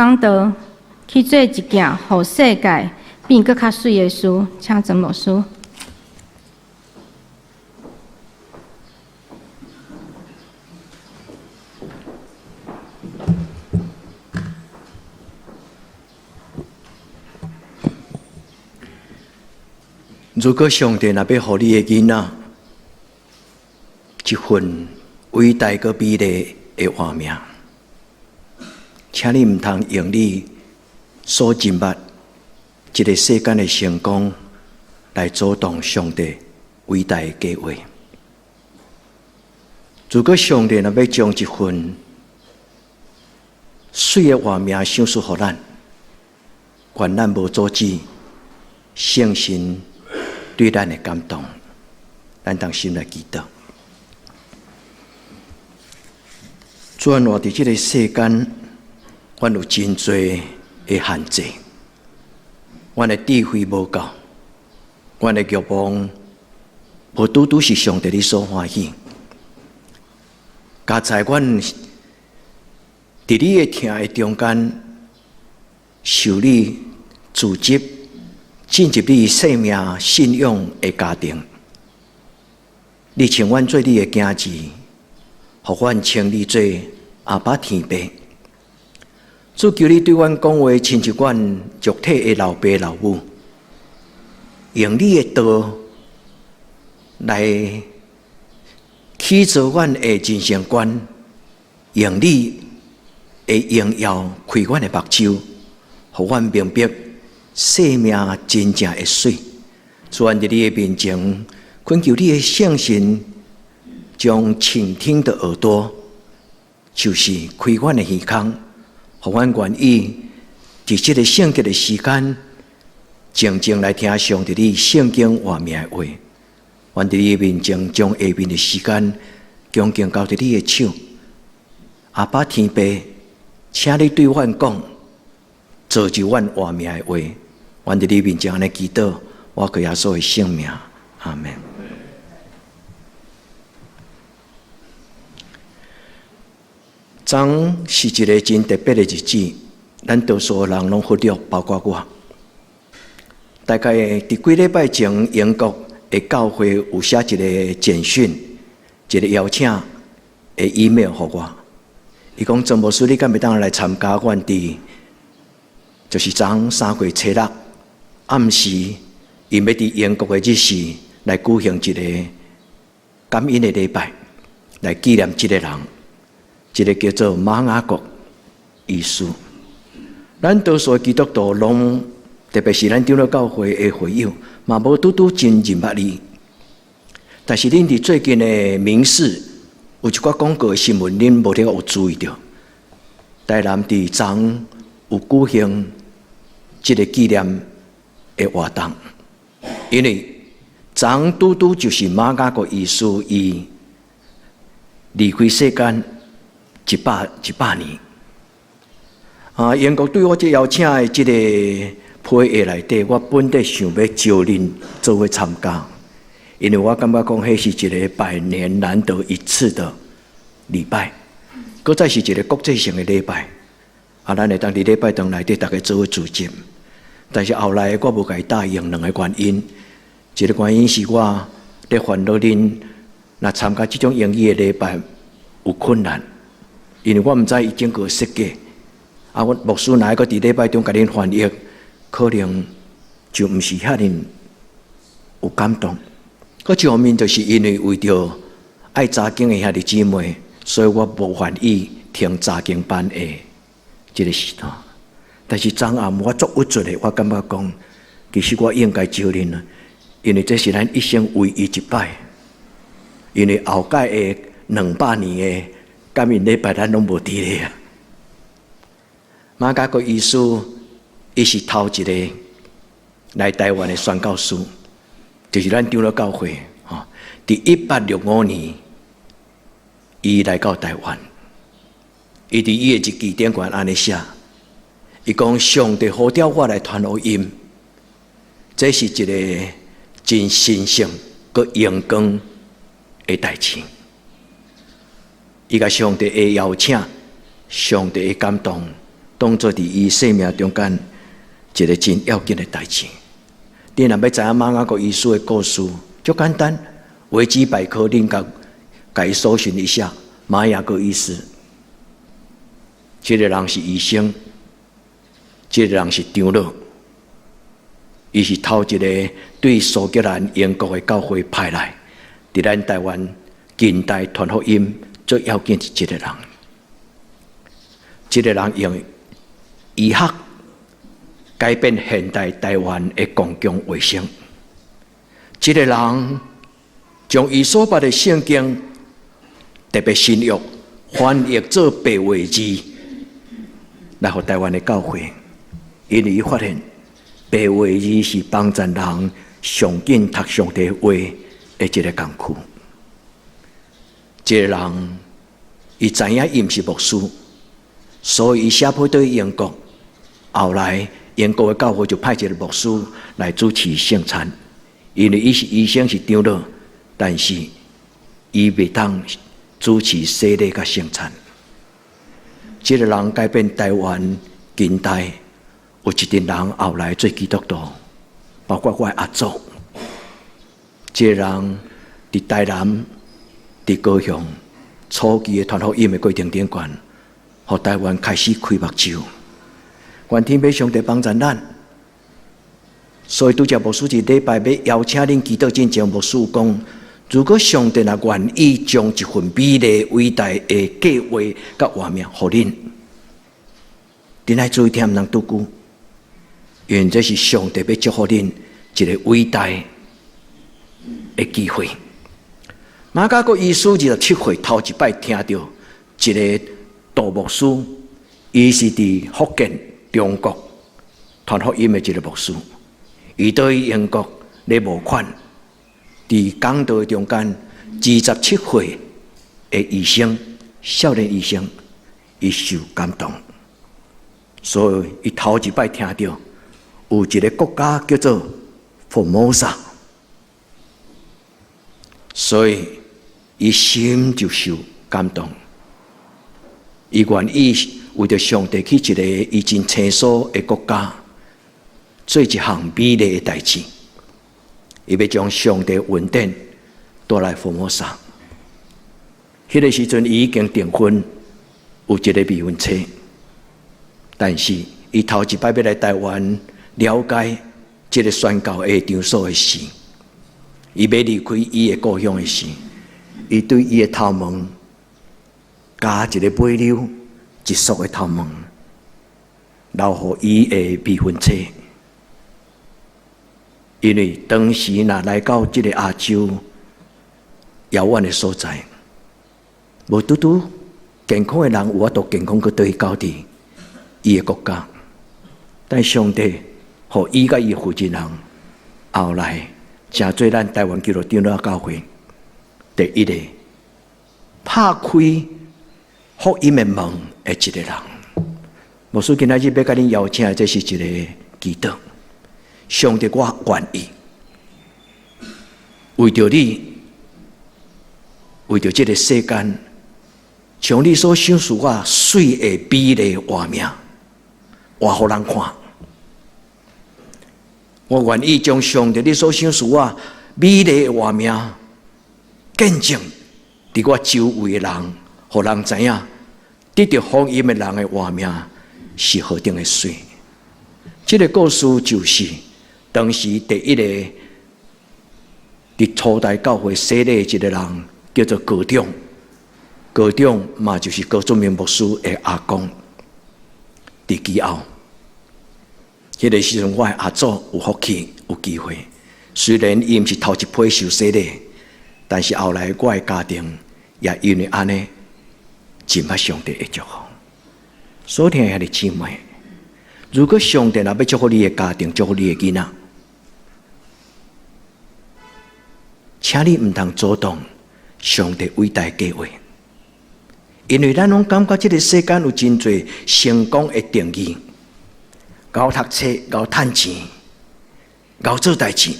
講道去做一件予世界變閣較媠的事，請曾牧師。如果上帝若欲予你的囡仔一份偉大閣美麗的活命，請你毋通用你所認捌這个世間的成功來阻擋上帝偉大的計劃。如果上帝若欲將一份媠的活命賞賜予咱，願咱無阻止聖神對咱的感動，咱同心來祈禱。主啊，活佇這个世間，阮有真濟的限制，阮的智慧無夠，阮的欲望無拄拄是上帝你所歡喜。加在阮佇你的疼的中間，受你組織進入你生命信仰的家庭，你稱阮做你的囝兒，予阮稱你做阿爸天父。主求你對阮講話，親像阮肉體的老爸老母，用你的道來起造阮的人生觀，用你的榮耀開阮的目睭，予阮明白生命真正的媠。主啊，佇你的面前，懇求你的聖神將傾聽的耳朵，就是開阮的耳孔，予阮願意佇這个聖潔的時間，靜靜來聽上帝你聖經活命的話。願佇你的面前，將下面的時間恭敬交佇你的手。阿爸天父，請你對阮講，造就阮活命的話。願佇你面前按呢祈禱，我靠耶穌的聖名，阿們。昨是一个真特別的日子，咱多數人攏忽略，包括我。大概佇幾禮拜前，英國的教會有寫一個簡訊，一個邀請的 email 予我。伊講曾牧師，你敢會當來參加阮佇，就是昨3月初6暗時，𪜶欲佇英國的日時來舉行一個感恩的禮拜，來紀念這個人，這個叫做馬雅各醫師。咱多數基督徒攏，特別是咱長老教會的會友，嘛無拄拄真認捌伊。但是恁佇最近的民視有一寡廣告的新聞，恁無咧有注意著？台南佇昨有舉行這个紀念的活動，因為昨拄拄就是馬雅各醫師伊離開世間100年。啊！英國對我這邀請的這個批的內底，我本底想欲招恁做伙參加，因為我感覺講，彼是一個百年難得一次的禮拜，閣再是一個國際性的禮拜。啊，咱會當佇禮拜堂內底逐家做伙聚集。但是後來我無共伊答應兩个原因，一个原因是我咧煩惱恁若參加這種英語的禮拜有困難，因為我毋知伊整個設計。啊，阮牧師若愛閣佇禮拜中共恁翻譯，可能就毋是遐爾有感動。閣一方面，就是因為為著愛查經的兄弟姊妹，所以我無願意停查經班的這个時段。但是昨暗我足鬱卒的，我感覺講，其實我應該招恁啊，因為這是咱一生唯一一擺。因為後蓋的200年的感恩禮拜，咱攏無佇咧啊。馬雅各醫師，伊是頭一个來台灣的宣教師，就是咱長老教會吼。佇1865年，伊來到台灣，伊佇伊的日記頂懸按呢寫，伊講上帝呼召我來傳福音，這是一个真神聖閣榮光的代誌。伊共上帝的邀請，上帝的感動。當做佇伊生命中間一個真要緊的代誌。你若欲知影瑪雅各醫師的故事，足簡單，維基百科恁共共伊搜尋一下瑪雅各醫師。這個人是醫生，這個人是長老，伊是頭一個對蘇格蘭、英國的教會派來，佇咱台灣近代傳福音最要緊是這個人。這個人用醫學改變現代台灣的公共衛生。這個人將伊所捌的聖經，特別新約翻譯做白話字，來予台灣的教會。因為伊發現白話字是幫助人上緊讀上帝話的一個工具。這個人伊知影伊毋是牧師，所以伊寫批對英國。後來英國的教會就派一個牧師來主持聖餐，因為伊是醫生是長老，但是伊袂當主持洗禮佮聖餐。這個人改變台灣近代有一陣人後來做基督徒，包括我的阿祖。這個人佇台南、佇高雄初期的傳福音的過程頂懸，予台灣開始開目睭。願天父上帝幫助咱，所以拄才牧師一禮拜欲邀請恁祈禱進前，牧師講：如果上帝若願意將一份美麗偉大的計劃佮畫面予恁，恁愛注意聽，毋通拄久，因為這是上帝欲祝福恁一個偉大的機會。瑪雅各醫師27歲頭一擺聽著一個杜牧師，伊是佇福建中國傳福音的一個牧師，伊對英國咧募款，佇講道中間，27歲的醫生，少年醫生，伊受感動，所以伊頭一擺聽著有一個國家叫做福摩薩，所以伊心就受感動，伊願意為著上帝去一個伊真清楚的國家，做一項美麗的代誌。伊欲將上帝恩典帶來福摩薩。彼個時陣，伊已經訂婚，有一個未婚妻。但是，伊頭一擺欲來台灣了解這個宣教的場所的時，伊欲離開伊的故鄉的時，伊對伊的頭毛加一個尾溜。一束的頭毛，留予伊的未婚妻。因為當時若來到這個亞洲遙遠的所在，無拄拄健康的人有法度健康閣轉去到佇伊的國家，但上帝予伊佮伊負責人後來成做咱台灣基督長老教會第一個拍開福音的門的一個人。牧師今仔日欲共恁邀請的，這是一個祈禱。上帝，我願意為著你，為著這個世間，將你所賞賜我媠的美麗活命，活予人看。我願意將上帝你所賞賜我美麗的活命，見證佇我周圍的人，予人知影，得著福音的人的活命是何等的媠。這個故事就是當時第一個佇初代教會洗禮的一個人，叫做高長。高長嘛就是高俊明牧師的阿公。佇基澳，彼個時陣我的阿祖有福氣有機會，雖然伊毋是頭一批受洗禮，但是後來我的家庭也因為按呢，真捌上帝的祝福。所聽的兄弟姊妹，如果上帝若欲祝福你的家庭，祝福你的囡仔，請你毋通阻擋上帝偉大計劃，因為咱攏感覺這個世間有真濟成功的定義，𠢕讀冊、𠢕趁錢、𠢕做代誌，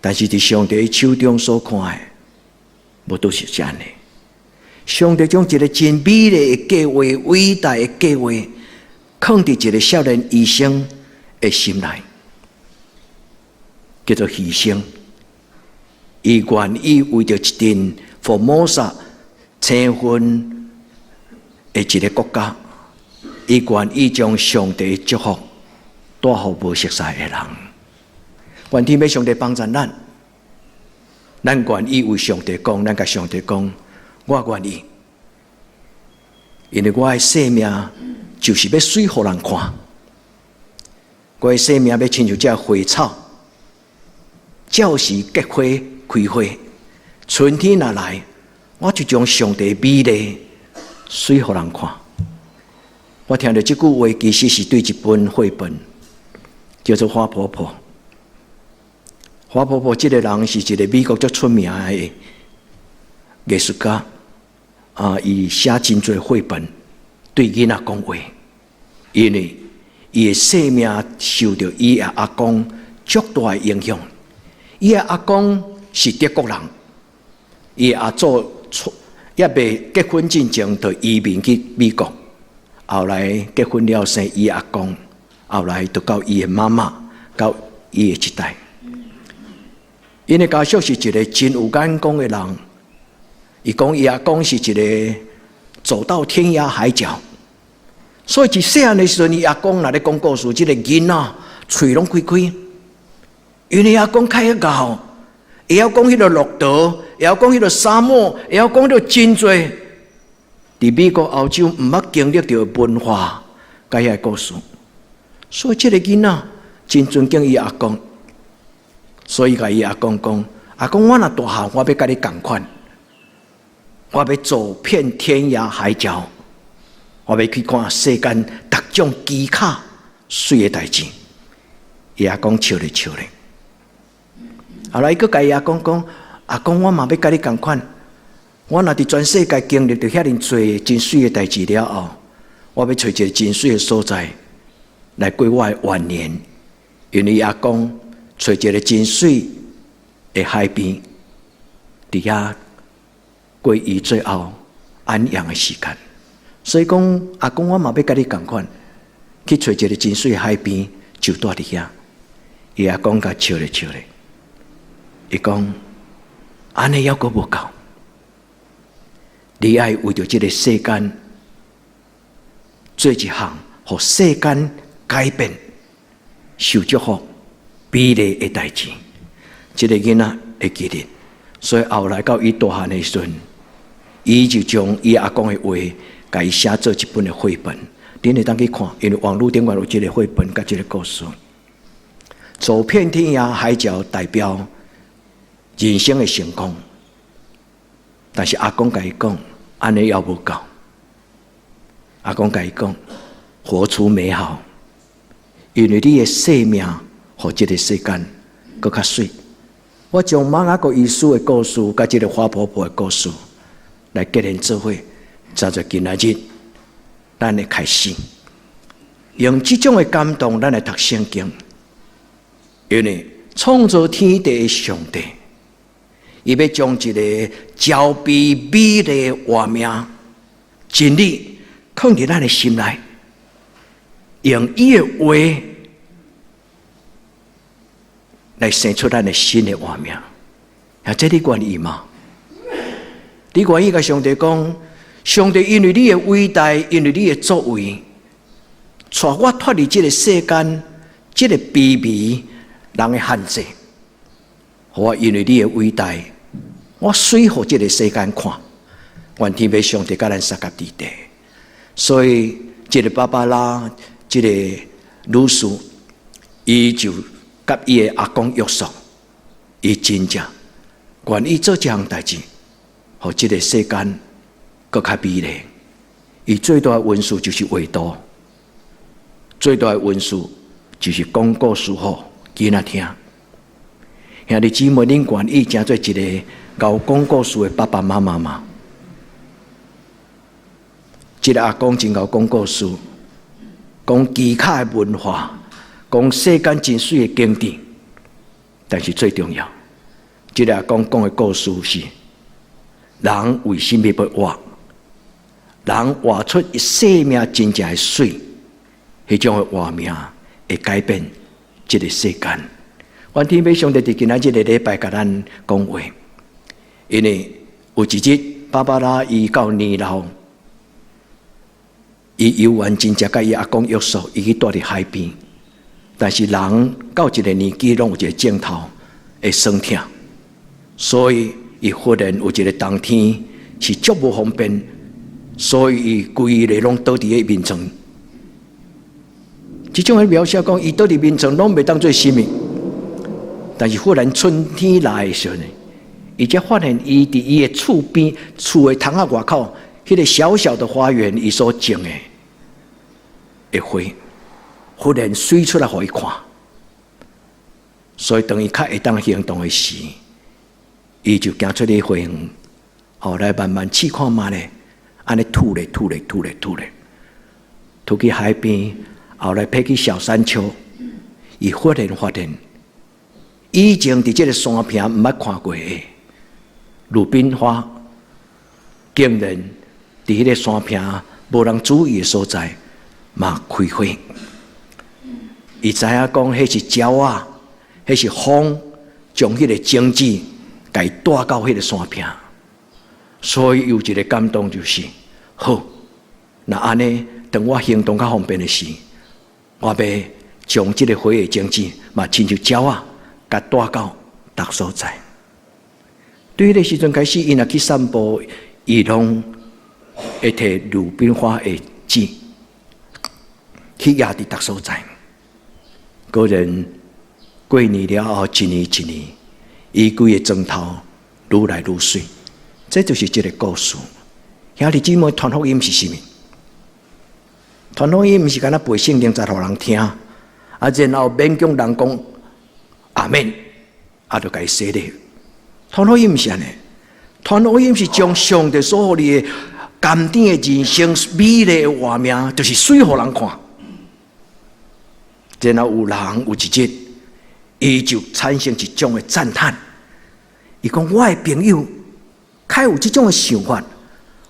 但是佇上帝手中所看的，無都是按呢。上帝將一个真美麗的計劃、偉大的計劃，囥佇一个少年醫生的心內，叫做犧牲。伊願意為著一陣福摩薩青雲的一个國家，伊願意將上帝的祝福帶予無熟似的人。願天父上帝幫助咱，咱願意為上帝講，咱共上帝講，我願意，因為我的生命就是欲媠予人看，我的生命欲親像這花草，照時結花開花，春天若來，我就將上帝美麗媠予人看。我聽著這句話，其實是對一本繪本，叫做《花婆婆》。花婆婆這个人是一个美國足出名的藝術家，啊，伊寫真濟繪本對囡仔講話，因為伊的生命受著伊的阿公足大的影響。伊的阿公是德國人，伊的阿祖出猶未結婚進前就移民去美國，後來結婚了生伊阿公，後來就到伊的媽媽，到伊的這代。𪜶的家屬是一个真有眼光的人，伊講伊阿公是一个走到天涯海角，所以一細漢的時陣，伊阿公若咧講故事，這个囡仔喙攏開開，因為阿公較會𠢕，會曉講彼个駱駝，會曉講彼个沙漠，會曉講著真濟。佇美國、歐洲毋捌經歷著文化，佮遐个故事，所以這个囡仔真尊敬伊阿公。所以共伊阿公講：阿公，我若大漢，我欲佮你仝款，我欲走遍天涯海角，我欲去看世間逐種奇巧媠的代誌。伊阿公笑咧笑咧，後來伊閣共伊阿公講：阿公，我嘛欲佮你仝款，我若佇全世界經歷著遐爾濟真媠的代誌了後，我欲揣一个真媠的所在來過我的晚年，因為阿公揣一个真媠的海邊，佇遐過伊最後安養的時間。所以講，阿公我嘛欲佮你仝款，去揣一个真媠的海邊，就蹛佇遐。伊阿公共笑咧笑咧，伊講按呢猶閣無夠，你愛為著這个世間做一項，予世間改變、受祝福、美麗的代誌。這个囡仔會記得，所以後來到伊大漢的時陣，伊就將伊阿公的話，共伊寫做一本的繪本。恁會當去看，因為網路頂懸有這个繪本佮這个故事。走遍天涯海角，代表人生的成功。但是阿公共伊講，按呢猶無夠。阿公共伊講，活出美好，因為你的生命予這个世間閣較媠。我將瑪雅各醫師的故事，佮這个花婆婆的故事來結連做伙，就做今仔日咱的開始，用這種的感動，咱來讀聖經。因為創造天地的上帝，伊欲將一个招美美麗活命真理，囥佇咱的心內，用伊的話來生出咱的新的活命。啊，這你願意嗎？你願意共上帝講，上帝因為你的偉大，因為你的作為，帶我脫離這个世間，這个卑微人的限制，予我因為你的偉大，我媠予這个世間看，願天父上帝佮咱相佮佇地。所以，這个芭芭拉，這个女士，伊就佮伊的阿公約束，伊真正願意做這項代誌，予這个世間閣較美麗。伊最大的恩賜就是畫圖，最大的恩賜就是講故事予囡仔聽。兄弟姊妹，恁願意成做一个𠢕講故事的爸爸媽媽嗎？這个阿公真𠢕講故事，講奇巧的文化，講世間真媠的景致。但是最重要，這个阿公講的故事是：人為啥物欲活？人活出生命真正的媠，彼種的活命會改變這个世間。願天父上帝佇今仔這个禮拜共咱講話，因為有一日芭芭拉伊到年老，伊猶原真正佮伊阿公約束，伊去蹛佇海邊。但是人到一个年紀，攏有一个症頭會酸痛，所以伊忽然有一个冬天是足無方便，所以伊規日攏倒佇咧眠床。這種的描寫講，伊倒佇眠床攏袂當做啥物。但是忽然春天來的時陣，伊才發現伊佇伊的厝邊、厝的窗仔外口，彼个小小的花園，伊所種的花，忽然媠出來予伊看。所以當伊較會當行動的時，伊就行出去花園，後來慢慢試看覓咧，按呢吐咧吐咧吐咧吐咧，吐去海邊，後來爬去小山丘，伊忽然發現，以前佇這个山坪毋捌看過的魯冰花，竟然佇彼个山坪無人注意的所在，嘛開花。伊知影講，彼是鳥仔，彼是風，將彼个種子共伊帶到彼个山坪，所以有一个感動就是，好，若按呢，當我行動較方便的時，我欲將這个花的種子，嘛親像鳥仔，共帶到逐所在。對彼个時陣開始，伊若去散步，伊攏會提魯冰花的籽去掖佇逐所在。果然過年了後，一年一年，伊規个妝頭愈來愈媠。這就是這个故事。兄弟姊妹，傳福音是啥物？傳福音毋是干焦背聖經節予人聽，啊，然後勉強人講阿們，啊，就共伊洗禮。傳福音毋是按呢，傳福音是將上帝所予你的甘甜的人生、美麗的活命，就是媠予人看。然後有人有一日，伊就產生一種的讚嘆。伊講：我的朋友較有這種的想法，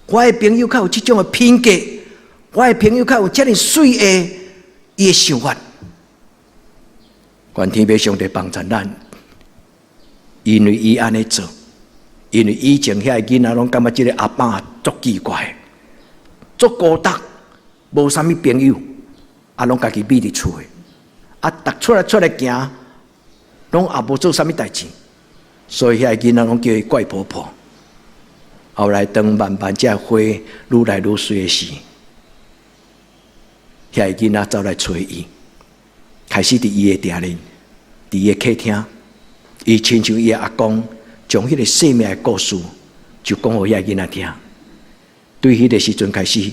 我的朋友較有這種的品格，我的朋友較有遮爾媠的伊的想法。願天父上帝幫助咱，因為伊按呢做，因為以前遐个囡仔攏感覺這个阿爸足奇怪，足孤單，無啥物朋友，啊，攏家己覕佇厝的，啊，逐出來出來行，攏也無做啥物代誌，所以遐个囡仔攏叫伊怪婆婆。後來當慢慢這花愈來愈媠的時，遐个囡仔走來揣伊，開始佇伊的埕裡，佇伊的客廳，伊親像伊的阿公，將彼个生命的故事就講予遐个囡仔聽。對彼个時陣開始，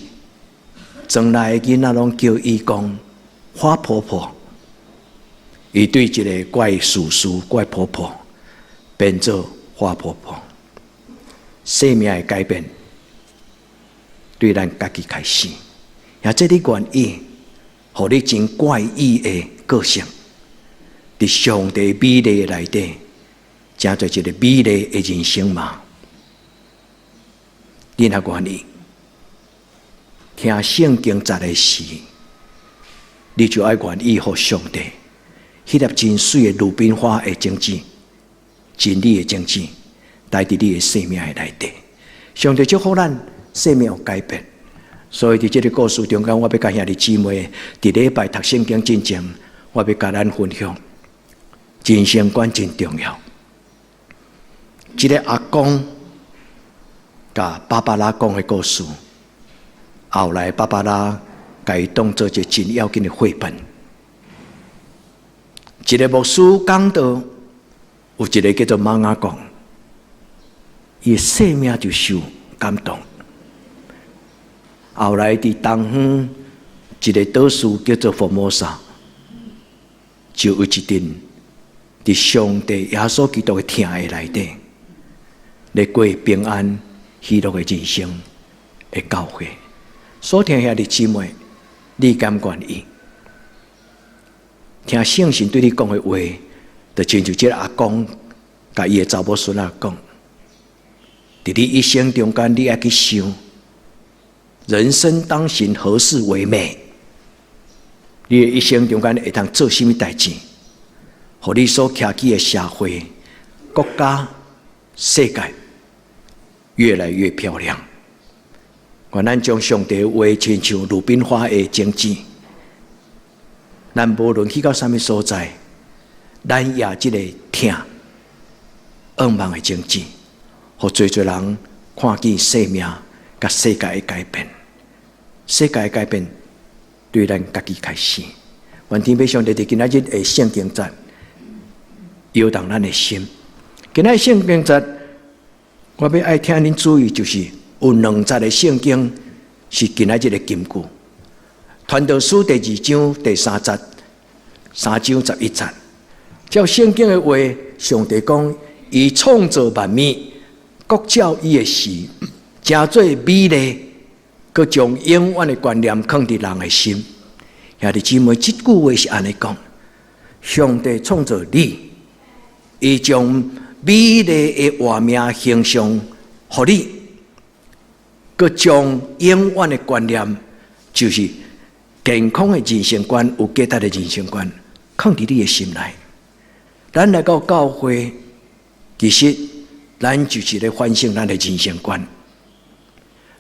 庄內的囡仔攏叫伊講花婆婆。伊對一个怪叔叔、怪婆婆變做花婆婆。生命的改變對咱家己開始，也這你願意，予你真怪異的個性，佇上帝美麗的內底，成做一个美麗的人生嗎？你若願意聽聖經節的時，你就愛願意予上帝彼粒真媠的魯冰花的種子，真理的種子，帶佇你的生命的內底。上帝祝福咱生命有改變，所以佇這个故事中間，我欲共兄弟姊妹佇禮拜讀聖經進前，我欲共咱分享人生觀真重要。這个阿公共芭芭拉講的故事，後來芭芭拉共伊當做一个真要緊的繪本。一个牧師講道，有一个叫做瑪雅講，伊的生命就受感動。後來佇東方一个島嶼叫做福摩薩，就有一陣佇上帝耶穌基督的疼愛內底，咧過平安喜樂的人生的教會。所聽兄弟姊妹，你敢願意聽聖神對你講的話？就親像這个阿公共伊的查某孫仔講，佇你一生中間，你愛去想，人生當行何事為美？你的一生中間會當做啥物代誌，予你所徛起的社會、國家、世界越來越漂亮。願咱將上帝話親像魯冰花的種子，咱無論去到啥物所在，咱也這个疼向望的種子，予濟濟人看見生命佮世界的改變，世界的改變對咱家己開始。願天父上帝佇今仔日的聖經節，搖動咱的心。今仔日聖經節，我欲愛請恁注意，就是有兩節的聖經是今仔日的金句。傳道書第二章第三節，三章十一節，照聖經的話，上帝講，伊創造萬物，各照伊的時，成做美麗，閣將永遠的觀念囥佇人的心。兄弟姊妹，這句話是按呢講：上帝創造你，伊將美麗的畫面形象予你，閣將永遠的觀念，就是健康的人生觀、有價值的人生觀，囥佇你的心內。咱來到教會，其實咱就是咧反省咱的人生觀。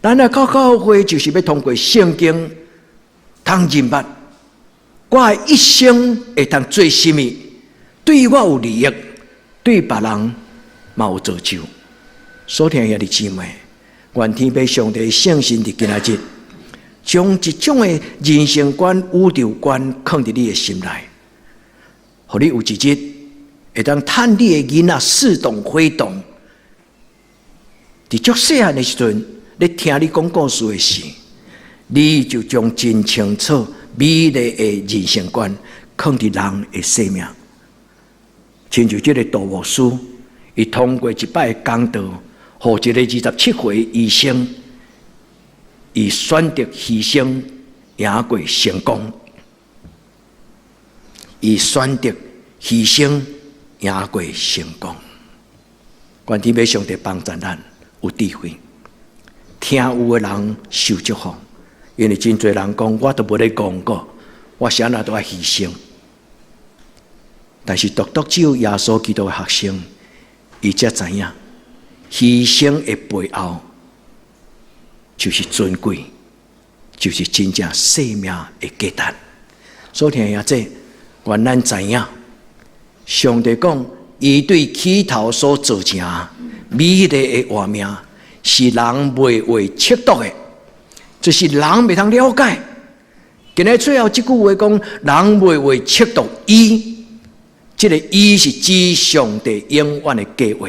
咱來到教會，就是欲通過聖經通認捌，我的一生會當做啥物，對我有利益，對別人嘛有造就。所聽兄弟姊妹，願天父上帝聖神佇今仔日，將這種的人生觀、宇宙觀囥佇你的心內，予你有一日會當趁你的囡仔似懂非懂，佇足細漢的時陣，咧聽你講故事的時，你就將真清楚美麗的人生觀囥佇人的生命。親像這个杜牧師，伊通過一擺的講道，予一个27歲醫生，伊選擇犧牲贏過成功。伊選擇犧牲贏過成功。願天父上帝幫助咱有智慧，聽有的人受祝福，因為真濟人講，我都無咧講過，我啥若都愛犧牲。但是獨獨只有耶穌基督的學生，伊才知影犧牲的背後就是尊貴，就是真正生命的價值。所以聽這，願咱知影，上帝講，伊對起頭所造成美麗的畫面，是人袂會測度的，這是人袂通了解。今日最後這句話講，人袂會測度伊，這个伊是指上帝永遠的計劃。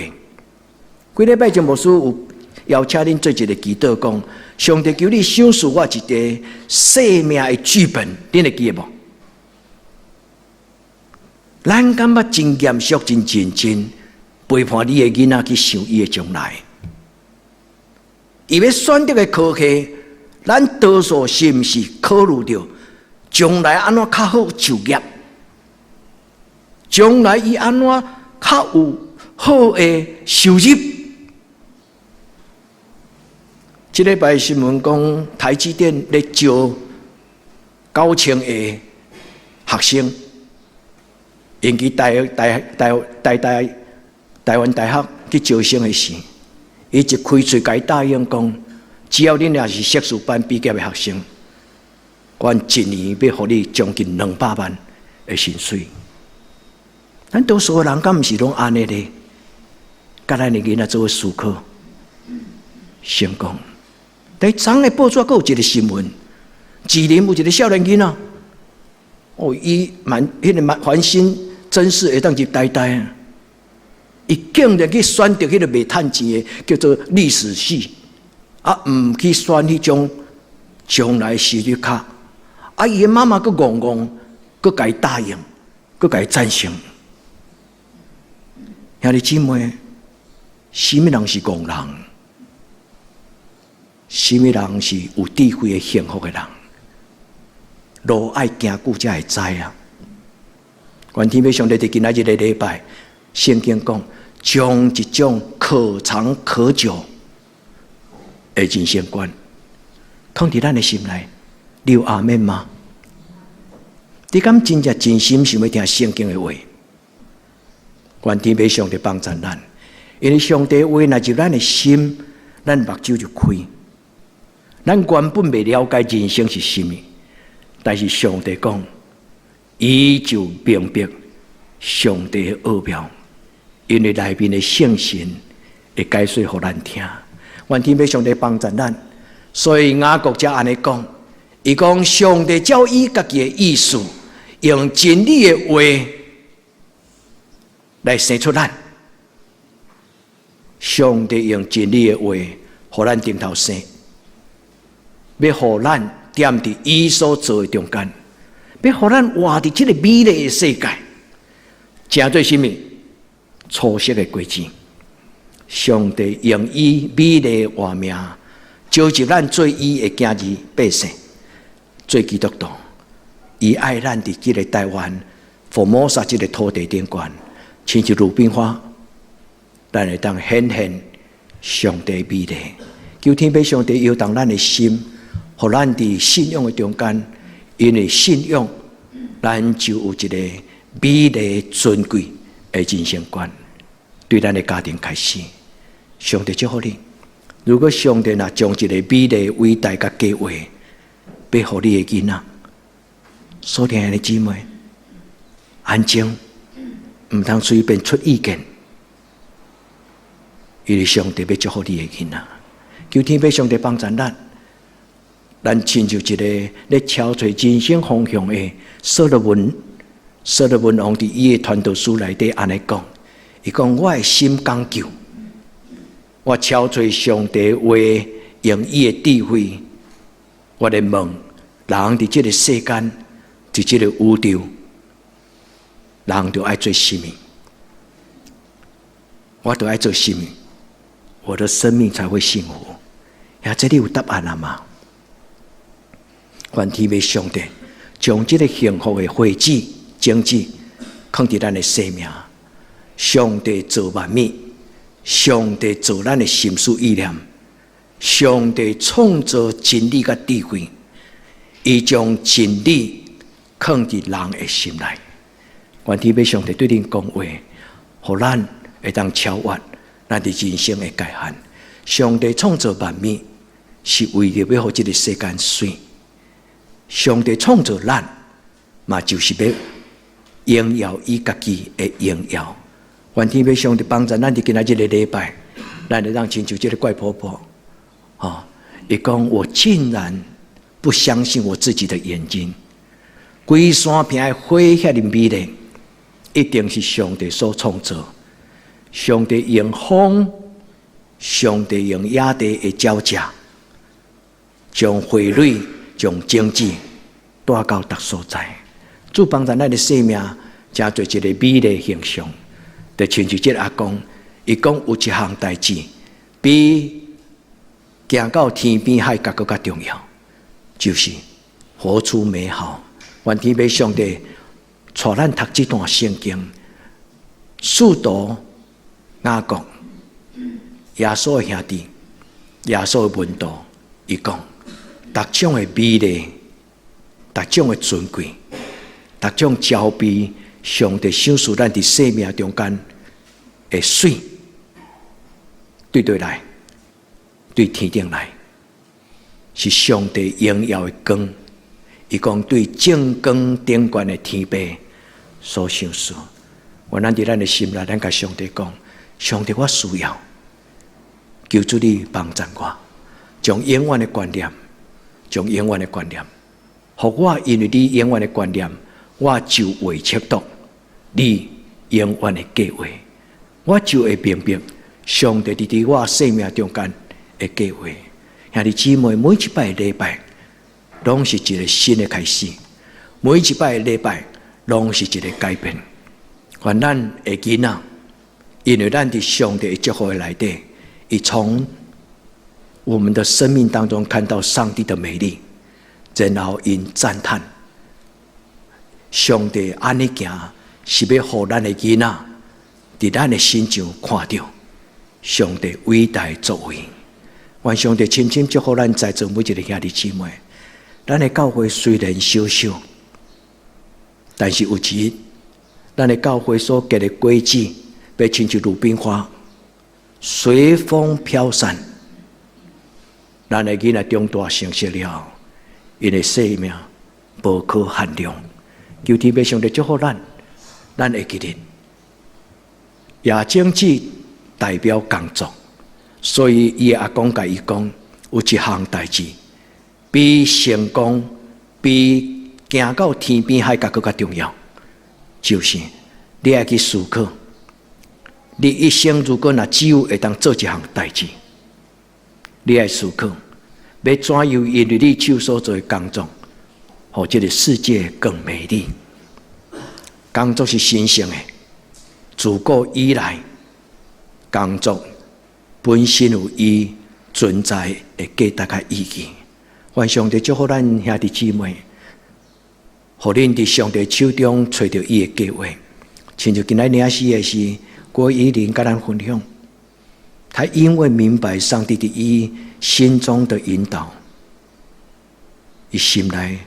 幾禮拜前牧師有邀請恁做一个祈禱，講上帝求你賞賜我一个生命的劇本，恁會記得無？咱感覺真嚴肅、真認真，陪伴你的囡仔去想伊的將來。伊欲選擇的科系，咱多數是毋是考慮著將來按怎較好就業？將來伊按怎較有好的收入？這禮拜新聞講，台積電咧招9000個學生，用去台台台台台台灣大學去招生的時，伊一開喙共伊答應講，只要恁若是碩士班畢業的學生，阮一年欲予你將近200萬的薪水。咱多數的人敢毋是攏按呢咧？佮咱的囡仔做伙思考成功。但昨昏的報紙閣有一个新聞，士林有一个少年囡仔，哦，伊滿彼个滿繁星甄試會當入台大啊！伊竟然去選擇彼个袂趁錢的，叫做歷史系，啊，毋去選彼種將來收入較。啊，伊的媽媽閣戇戇，閣共伊答應，閣共伊贊成。兄弟姊妹，啥物人是戇人？啥物人是有智慧的幸福的人？路愛行久才會知啊！願天父上帝佇今仔日的禮拜，聖經講，將一種可長可久的人生觀，囥佇咱的心內，你有阿們嗎？你敢真正真心想欲聽聖經的話？願天父上帝幫助咱，因為上帝話若入咱的心，咱目睭就開。咱原本袂了解人生是啥物，但是上帝講，伊就明白上帝的奧妙，因為內面的聖神會解說予咱聽。願天父上帝幫助咱，所以雅各才按呢講，伊講上帝照伊家己的意思，用真理的話來生出咱。上帝用真理的話，予咱重頭生，欲予咱踮佇伊所造的中間，欲予咱活佇這个美麗的世界，成做啥物？初熟的果子。上帝用伊美麗的活命，召集咱做伊的囝兒百姓，做基督徒。伊愛咱佇這个台灣福摩薩這个土地頂懸，親像魯冰花，咱會當顯現上帝美麗。求天父上帝搖動咱的心，予咱佇信仰的中間，因為信仰，咱就有一個美麗尊貴的人生觀。對咱的家庭開始，上帝祝福你。如果上帝若將一個美麗偉大佮計劃，欲予你的囡仔，所聽的姊妹，安靜，毋通隨便出意見，因為上帝欲祝福你的囡仔。求天父上帝幫助咱，咱親像一个咧敲揣人生方向的所羅門，所羅門王佇伊的傳道書內底按呢講，伊講我的心講究，我敲揣上帝話，用伊的智慧，我來問人佇這个世間，佇這個宇宙，人著愛做啥物？我著愛做啥物？我的生命才會幸福。呀，這裡有答案了嗎？願天父上帝將這个幸福的花子、種子，囥佇咱的生命。上帝造萬物，上帝造咱的心思意念，上帝創造真理佮智慧，伊將真理囥佇人的心內。願天父上帝對恁講話，予咱會當超越咱佇人生的界限。上帝創造萬物，是為著欲予這个世間媠。上帝創造咱，嘛就是欲榮耀伊家己的榮耀。願天父上帝幫助咱佇今仔這个禮拜，咱會當親像這个怪婆婆，吼，伊講我竟然不相信我自己的眼睛，規山坪的花遐爾美麗，一定是上帝所創造。上帝用風，上帝用野地的鳥隻，將花蕊、將種子帶到逐所在。主幫助咱的生命，成做一個美麗形象。就親像這个阿公，伊講有一項代誌，比行到天邊海角閣較重要，就是活出美好。願天父上帝帶咱讀這段聖經，使徒雅各、耶穌的兄弟、耶穌的門徒，伊講，逐種的美麗，逐種的尊貴，逐種招比上帝賞賜咱佇生命中間的媠，對佗來，對天頂來，是上帝榮耀的光。伊講對眾光頂懸的天父所賞賜。願咱佇咱的心內，咱共上帝講：上帝，我需要，求主你幫助我，將永遠的觀念，將永遠的觀念，予我因為你永遠的觀念，我就會測度你永遠的計劃，我就會明白上帝佇佇我生命中間的計劃。兄弟姊妹，每一擺禮拜，攏是一个新的開始；每一擺禮拜，攏是一个改變。願咱的囡仔，因為咱佇上帝的祝福的內底，伊從我們的生命當中看到上帝的美麗，然後𪜶讚嘆上帝按呢行，是欲予咱的囡仔佇咱的身上看著上帝偉大的作為。願上帝深深祝福咱在座每一个兄弟姊妹。咱的教會雖然小小，但是有一日，咱的教會所結的果子，欲親像魯冰花，隨風飄散。咱的囡仔長大成熟了，𪜶的生命無可限量。求天父上帝祝福咱，咱會記得，野種子代表工作，所以伊的阿公共伊講，有一項代誌，比成功、比行到天邊海角閣較重要，就是你愛去思考，你一生如果若只有會當做一項代誌，你愛思考，欲怎樣因為你手所做的工作，予這個世界更美麗。工作是神聖的，自古以來，工作本身有伊存在的價值佮意義。願上帝祝福咱兄弟姊妹，予恁佇上帝手中揣著伊的計劃。親像今仔領詩的是郭依林佮咱分享，他因為明白上帝佇伊心中的引導，伊心內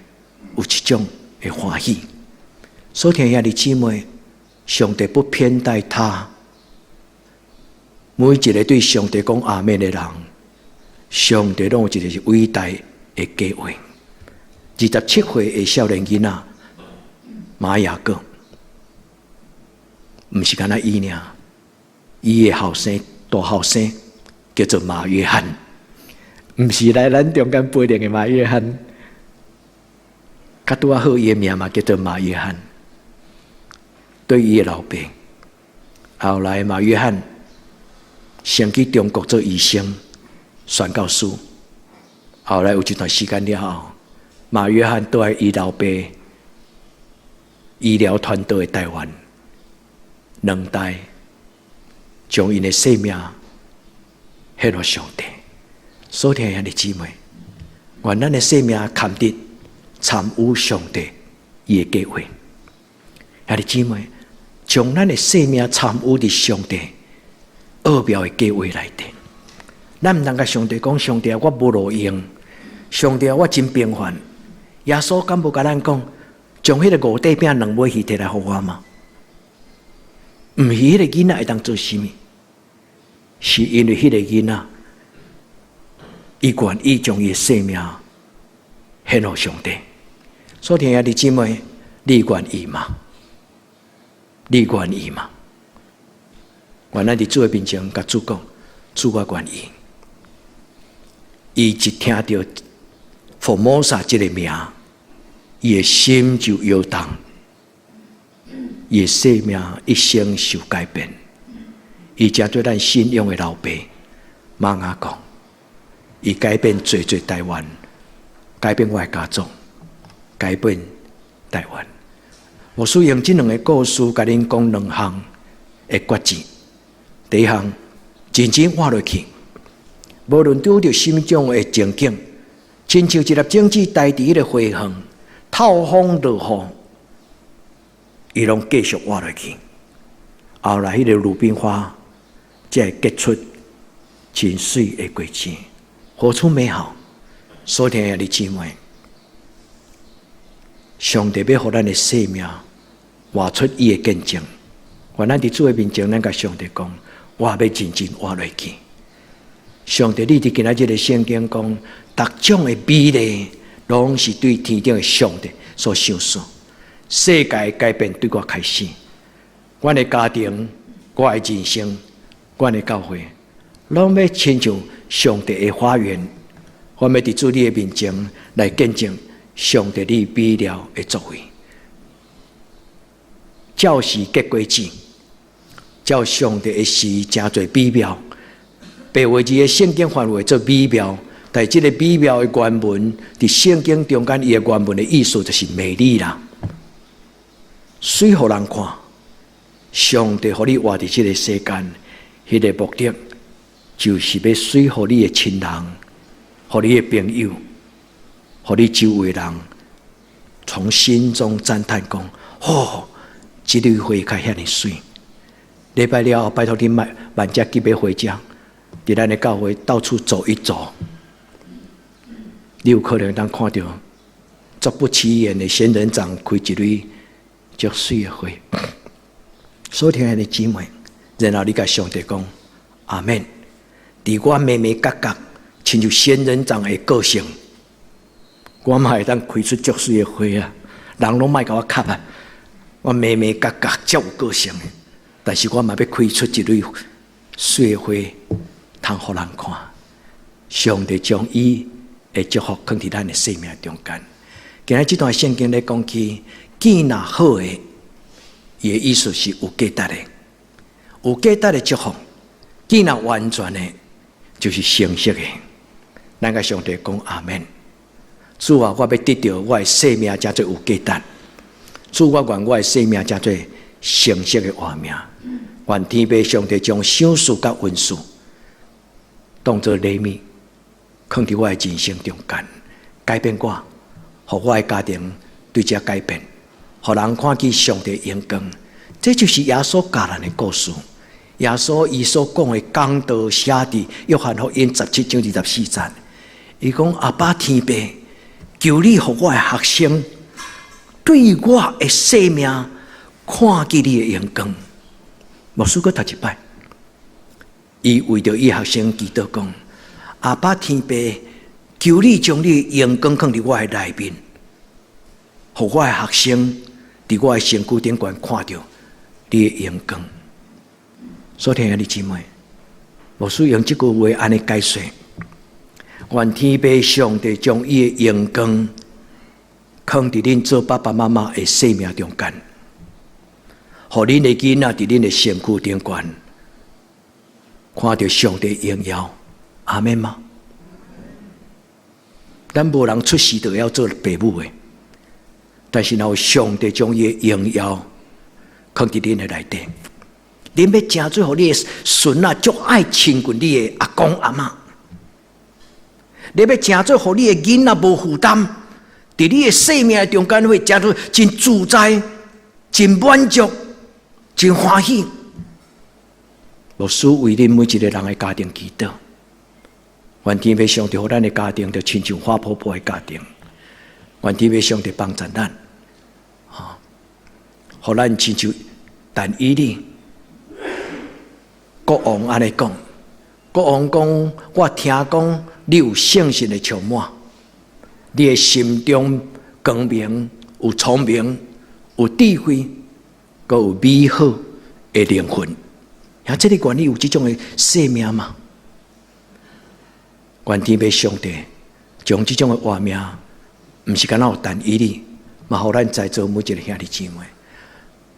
有一種的歡喜。所以兄弟姊妹，上帝不偏待他，每一個對上帝講阿們的人，上帝攏有一個偉大的計劃。27歲的少年囡仔馬雅各，毋是干焦伊爾，伊的後生大後生叫做馬約翰，毋是來咱中間陪練的馬約翰，較拄仔好伊的名嘛叫做馬約翰。對伊的老爸，後來馬約翰先去中國做醫生、宣教師。後來有一段時間了後，馬約翰蹛佇伊老爸醫療團隊的台灣，兩代將𪜶的生命獻予上帝。所以兄弟姊妹，願咱的生命堪得參與上帝伊的計劃。兄弟姊妹，將咱的生命參與佇上帝奧妙的計劃內底。咱毋通共上帝講，上帝啊，我無路用，上帝啊，我真平凡。耶穌敢無共咱講，將彼个五塊餅兩尾魚提來予我嗎？毋是彼个囡仔會當做啥物，是因為彼个囡仔，伊願意將伊的生命獻予上帝。所以兄弟姊妹，你願意嗎？你願意嗎？願咱佇主的面前，共主講，主我願意。伊一聽著福摩薩這个名，伊的心就搖動，伊的生命一生受改變。伊成做咱信仰的老爸馬雅各，伊改變濟濟台灣，改變我的家族，改變台灣。牧師用這兩个故事，共恁講兩項的決志。第一項，認真活落去，無論拄著啥物種的情景，親像一粒種子待佇彼个花園，透風落雨，伊攏繼續活落去。後來，彼个魯冰花才會結出真媠的果子，活出美好。所以，兄弟姊妹，上帝欲予咱的生命活出伊的見證。願咱佇主的面前，咱共上帝講，我欲認真活落去。上帝，你佇今仔日的聖經講，逐種的美麗，攏是對天頂的上帝所賞賜。世界改變對我開始，阮的家庭、我的人生、阮的教會，攏欲親像上帝的花園。我欲佇主你的面前來見證上帝你美妙的作為。照時結果子，照上帝的時誠濟美妙。白話字的聖經翻譯做美妙，但這个美妙的原文，佇聖經中間，伊的原文的意思就是美麗啦。媠予人看，上帝予你活佇這个世間，彼个目的就是欲媠予你的親人，予你的朋友，予你周圍人，從心中讚嘆講：哦，這蕊花較遐爾媠。禮拜了後，拜託恁莫慢才急欲回家。佇咱的教會到處走一走，你有可能會當看著足不起眼的仙人掌開一蕊足媠的花。所以親愛的姊妹，然後你共上帝講阿們。佇我眉眉角角，親像仙人掌的個性，我嘛會當開出足媠的花啊！人攏莫共我磕啊！我眉眉角角足有個性的，但是我嘛欲開出一蕊媠的花，通予人看。上帝將伊的祝福囥佇咱的生命中間。今日這段聖經咧講起，見若好的，伊的意思是有價值的，有價值的祝福。見若完全的，就是成熟的。咱共上帝講阿們。主啊，我欲得著我的生命，成做有價值。主，我願我的生命成做成熟的活命。願天父上帝將賞賜佮恩賜當做禮物，囥佇我的人生中間，改變我，予我的家庭對這改變，予人看見上帝榮光。這就是耶穌教咱的故事。耶穌伊所講的講道寫佇約翰福音17章24節，伊講阿爸天父，求你予我的學生對我的生命看見你的榮光。牧師閣讀一擺，伊為著伊學生祈禱講：阿爸天父，求你將你的榮光囥佇我的內面，予我的學生佇我的身軀頂懸看著你的榮光。所以，親愛的姊妹，牧師用這句話按呢解說：願天父上帝將伊的榮光囥佇恁做爸爸媽媽的生命中間，予恁的囡仔佇恁的身軀頂懸看著上帝榮耀，阿們嗎？咱無人出世就會曉做爸母的，但是若有上帝將伊的榮耀囥佇恁的內底。恁欲成做予你的孫仔足愛親近你的阿公阿嬤，你欲成做予你的囡仔無負擔，佇你的生命中間會成做真自在、真滿足、真歡喜。牧師為恁每一个人的家庭祈禱，願天父上帝予咱的家庭，就親像花婆婆的家庭。願天父上帝幫助咱，吼，予咱親像但以理國王按呢講，國王講，我聽講你有聖神的充滿，你的心中光明，有聰明，有智慧，閣有美好的靈魂。啊，這个願你有這種的生命嗎？願天父上帝將這種的活命，毋是干焦予但以理，嘛予咱在座每一个兄弟姊妹。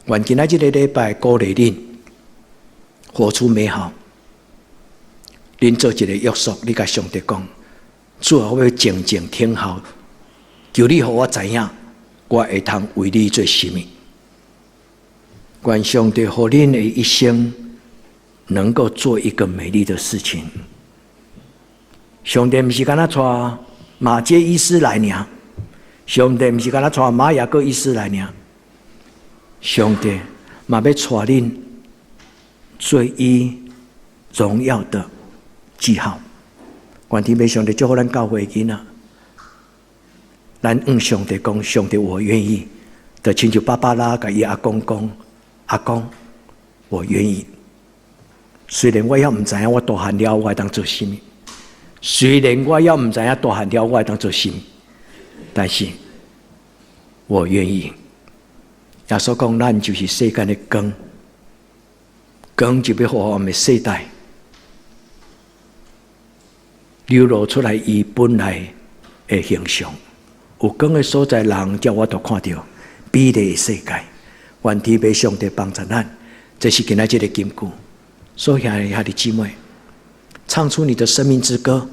願今仔這个禮拜鼓勵恁活出美好。恁做一个約束，你共上帝講：主啊，我欲靜靜聽候，求你予我知影，我會通為你做啥物。願上帝予恁的一生能夠做一個美麗的事情。上帝毋是干焦帶馬偕醫師來爾，上帝毋是干焦帶馬雅各醫師來爾，上帝嘛欲帶恁做伊榮耀的記號。願天父上帝祝福咱教會囡仔，咱向上帝講，上帝我願意，就親像芭芭拉共伊阿公講，阿公我願意。雖然我猶毋知影我大漢了我會當做啥物，雖然我猶毋知影大漢了我會當做啥物，但是我願意。耶穌講，咱就是世間的光，光就欲予黑暗的世代流露出來伊本來的形象。有光的所在，人才有法度看著美麗的世界。願天父上帝幫助咱，這是今仔這个金句。所以兄弟姊妹，唱出你的生命之歌。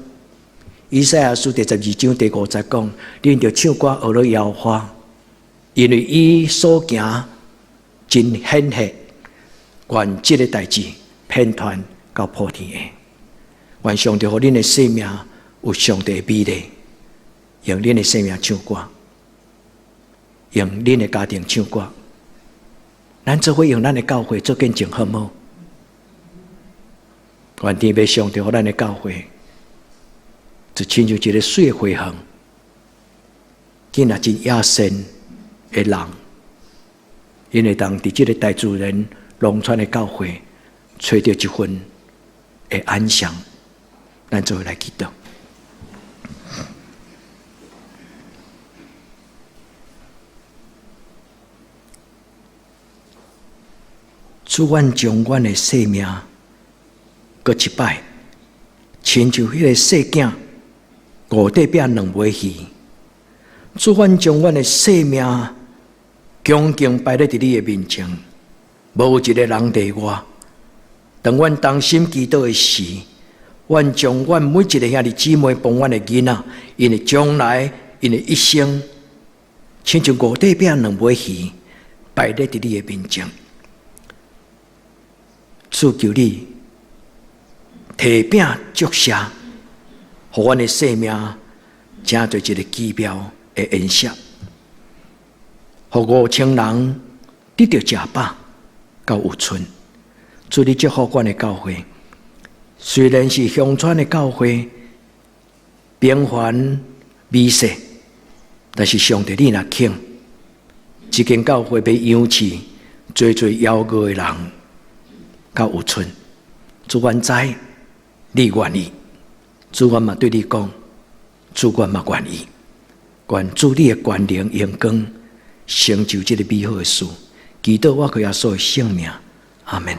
以賽亞書第12章第5節講：恁著唱歌學咧耶和華，因為伊所行真顯赫，願這个代誌遍傳到普天下。願上帝予恁的生命有上帝的美麗，用恁的生命唱歌，用恁的家庭唱歌。咱做伙用咱的教會做見證，好無？願天父上帝予咱的教會，就親像一个媠的花園，見若真野生的人，𪜶會當佇這个大自然農村的教會，揣著一份的安詳。咱做伙來祈禱。主，阮將阮的性命閣一擺，親像彼个細囝五塊餅兩尾魚。主，阮將阮的性命恭敬擺咧佇你的面前，無一个人例外。當阮同心祈禱的時，阮將阮每一个兄弟姊妹幫阮的囡仔，𪜶的將來，𪜶的一生，親像五塊餅兩尾魚擺咧佇你的面前。主，求你提餅祝謝，予阮的生命成做一个奇妙的筵席，予5000人得著食飽，到有賰。主，你祝福阮的教會，雖然是鄉村的教會，平凡微細，但是上帝你若肯，這間教會欲養飼濟濟枵餓的人，到有賰。主，阮知你願意，主，阮嘛對你講，主，阮嘛願意，願主你的權能榮光成就這个美好的事。祈禱我靠耶穌的聖名，阿門。